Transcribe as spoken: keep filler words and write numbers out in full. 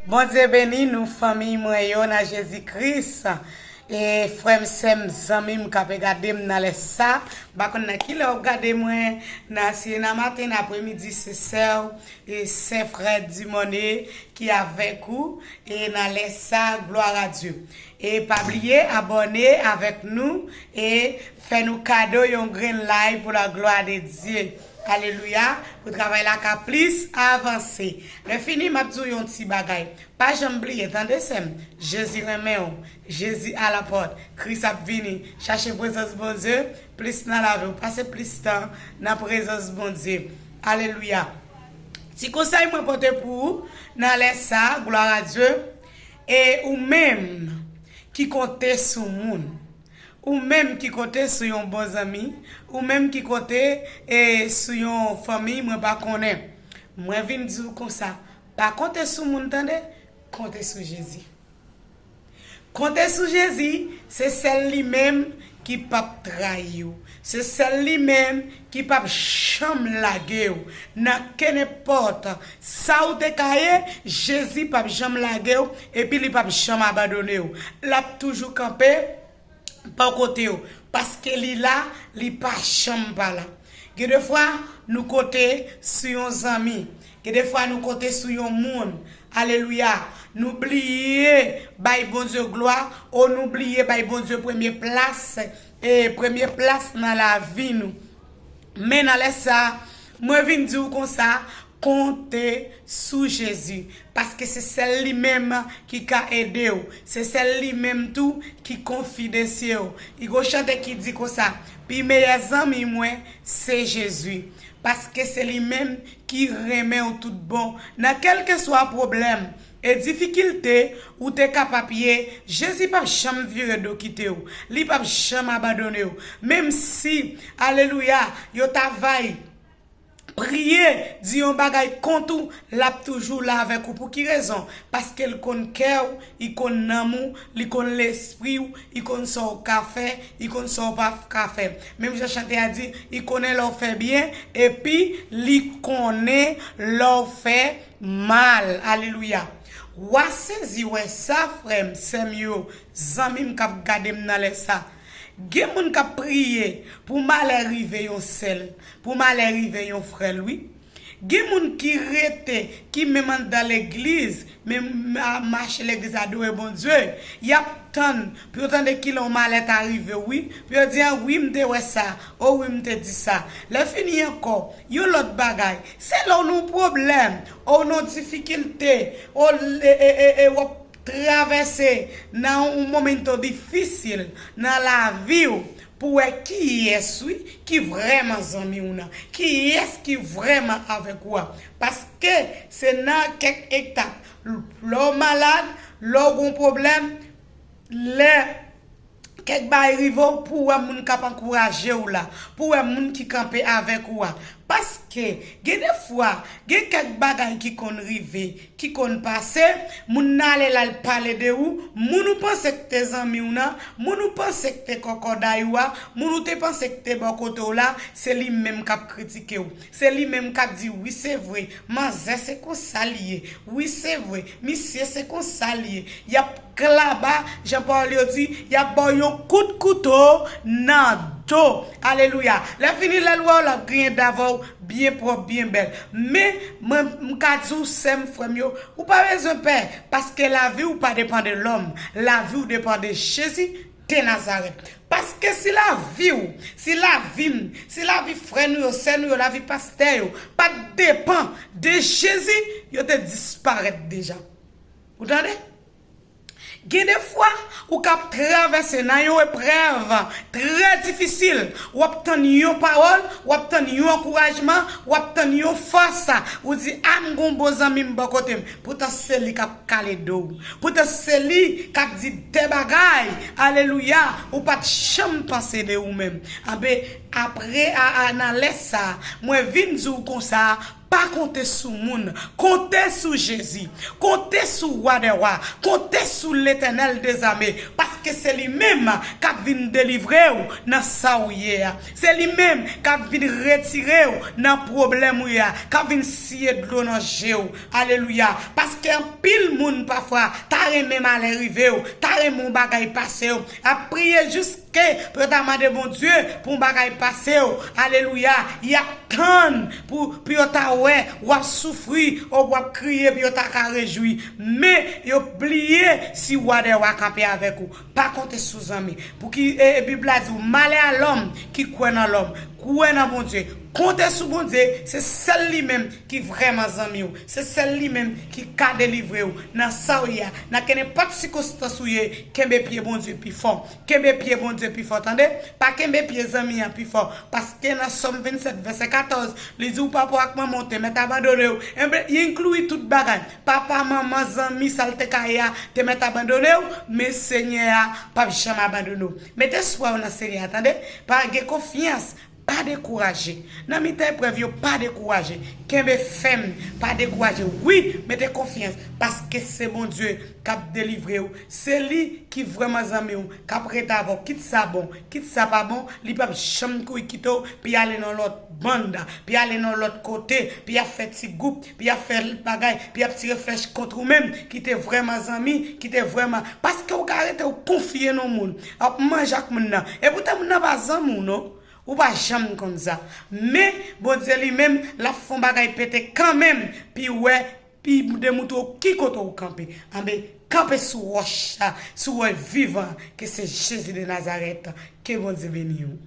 Bondye beni nou, fanmiy mwen yo nan Jezi Kris. E frè m, sè m, zanmi m k ap gade m nan lè sa. M pa konn nan ki lè w ap gade mwen, nan, si nan maten, nan apremidi, se sè w e sè Fred Dumornay ki avèk ou, e nan lè sa, glwa a Dye. E pa bliye abòne avèk nou e fè nou kado yon grenn like pou la glwa de Dye. Alelouya, pou travay la ka plis avanse. Lè fini, m ap di w yon ti bagay. Pa janm bliye, tande sè m, Jezi renmen w, Jezi alapòt, Kris ap vini. Chache prezans Bondye plis nan lavi w, pase plis tan nan prezans Bondye. Alelouya. Ti konsèy mwen pote pou ou nan lè sa, glwa a Dye, e ou menm ki konte sou moun, ou menm ki konte sou yon bon zanmi, ou menm ki konte e sou yon fanmi, mwen pa konnen. Mwen vin di w konsa, pa konte sou moun tande, konte sou Jezi. Konte sou Jezi, se sèl li menm ki p ap trayi w. Se sèl li menm ki p ap janm lage w. Nan kenenpòt sa ou te ka ye, Jezi p ap janm lage w, epi li p ap janm abandone w. L ap toujou kanpe bò kote w, paske li la, li pa janm pa la. Gen de fwa, nou konte sou yon zanmi. Gen de fwa, nou konte sou yon moun. Alelouya. Nou bliye bay Bondye glwa, o nou bliye bay Bondye premye plas, e premye plas nan lavi nou. Men nan lè sa, mwen vin di w konsa, konte sou Jezi, paske se sèl li menm ki ka ede w, se sèl li menm tou ki konfidansye w. Li gon chante ki di konsa, pi meyè zanmi mwen, se Jezi, paske se li menm ki renmen w tout bon. Nan kèlkeswa pwoblèm e difikilte ou te kapab ye, Jezi p ap janm vire do kite w. Li p ap janm abandone w. Menm si, alelouya, yo ta vay priye, di yon bagay kont ou, l ap toujou la avèk ou. Pou ki rezon? Paske l konn kè w, li konn nanm ou, li konn lespri w, li konn sa w ka fè, li konn sa w pa ka fè. Menm jan chante a di, li konnen lè w fè byen, epi li konnen lè w fè mal. Alelouya. W a sezi wè sa, frè m, sè m yo, zanmi m k ap gade m nan lè sa. Gen moun k ap priye pou malè rive yon sè l, pou malè rive yon frè l, wi. Gen moun ki rete, ki menm anndan legliz, men ma-, mache legliz, adore Bondye. Y ap tann pou yo tande kilè yon malè ta rive w, wi. Pou yo di, a wi, m te wè sa, o wi, m te di sa. Lè fini ankò, yon lòt bagay, se lè w nan yon pwoblèm, o w nan yon difikilte, o w, e, e, e, e w ap travèse nan yon momento difisil nan lavi w, pou wè kiyès, wi, ki vrèman zanmi w nan, kiyès ki vrèman avèk ou a. Paske se nan kèk etap, lè w malad, lè w gon pwoblèm, lè kèk bagay rive w, pou w wè moun k ap ankouraje w la, pou w wè moun ki kanpe avèk ou a. Paske gen de fwa, gen kèk bagay ki konn rive, ki konn pase, moun nan ale l al pale de ou, moun ou panse k te zanmi w nan, moun ou panse k te kòkòday ou a, moun ou te panse k te bò kote w la, se li menm k ap kritike w. Se li menm k ap di, wi, se vre, manzè se konsa l ye. Wi, se vre, misye se konsa l ye. Y ap klaba, jan pawòl yo di, y ap ba w yon kout kouto nan do. Alelouya. Lè fini, lè l wè w, l ap griyen do avè w byen pwòp, byen bèl. Men, mwen, m ka di w, sè m, frè m yo, ou pa bezwen pè, paske lavi w pa depann de lòm. Lavi w depann de Jezi de Nazarèt. Paske si lavi w, si lavi m, si lavi frè nou yo, sè nou yo, lavi pastè yo, pa t depann de Jezi, yo te disparèt deja. Ou tande? Gen de fwa, ou k ap travèse nan yon eprèv trè difisil. W ap tann yon pawòl, w ap tann yon ankourajman, w ap tann yon fòs. Ou di, a, m gon bon zanmi m bò kote m. Poutan se li k ap kale do w. Poutan se li k ap di de bagay, alelouya, ou pa t janm panse de ou menm. Anben, apre, a, a, nan lè sa, mwen vin di w konsa, Pa konte sou moun, konte sou Jezi, konte sou Wa dè wa, konte sou Letènèl dezame, paske se li menm k ap vin delivre w nan sa w ye a. Se li menm k ap vin retire w nan pwoblèm ou ye a, k ap vin siye dlo nan je w. Alelouya. Paske anpil moun pafwa ta renmen malè rive w, ta renmen yon bagay pase w, ap priye jis ke pou yo ta mande Bondye pou yon bagay pase w. Alelouya. Y ap tann pou, pou yo ta wè w ap soufri, ou w ap kriye, pou yo ta ka rejwi. Men, yo bliye si Wa dè wa kanpe avèk ou. Pa konte sou zanmi. Pouki, e, e, Bib la di w, malè a lòm ki kwè nan lòm. Kwè nan Bondye. Konte sou Bondye, se sèl li menm ki vrèman zanmi w. Se sèl li menm ki ka delivre w nan sa w ye a. Nan kenenpòt sikonstans ou ye, kenbe pye Bondye pi fò. Kenbe pye Bondye pi fò, tande? Pa kenbe pye zanmi an pi fò. Paske nan Sòm vennsèt, vèsè katòz, li di w papa w ak manman w te mèt abandone w. Enben, li enkli tout bagay. Papa, manman, zanmi, sa l te ka ye a, te mèt abandone w, men Senyè a p ap janm abandone w. Met espwa w nan Senyè a, tande? Pa gen konfyans. Pa dekouraje. Nan mitan eprèv yo, pa dekouraje. Kenbe fèm, pa dekouraje. Wi, mete konfyans, paske se Bondye k ap delivre w. Se li ki vrèman zanmi w, k ap rete avè w. Kit sa bon, kit sa pa bon, li p ap janm kouri kite w, pou y ale nan lòt banda, pou y ale nan lòt kote, pou y ap fè ti gwoup, pou y ap fè lòt bagay, pou y ap tire flèch kont ou menm, ki te vrèman zanmi, ki te vrèman. Paske w ka rete w konfye nan moun, ap manje ak moun nan. E poutan moun nan pa zanmi w, non. Ou pa janm konn sa. Men, Bondye li menm, l ap fè yon bagay pete kanmenm, pi wè, pi demoutre w ki kote w kanpe. Anben, kanpe sou wòch sa, sou wòch vivan, ke se Jezi de Nazarèt. Ke Bondye beni w.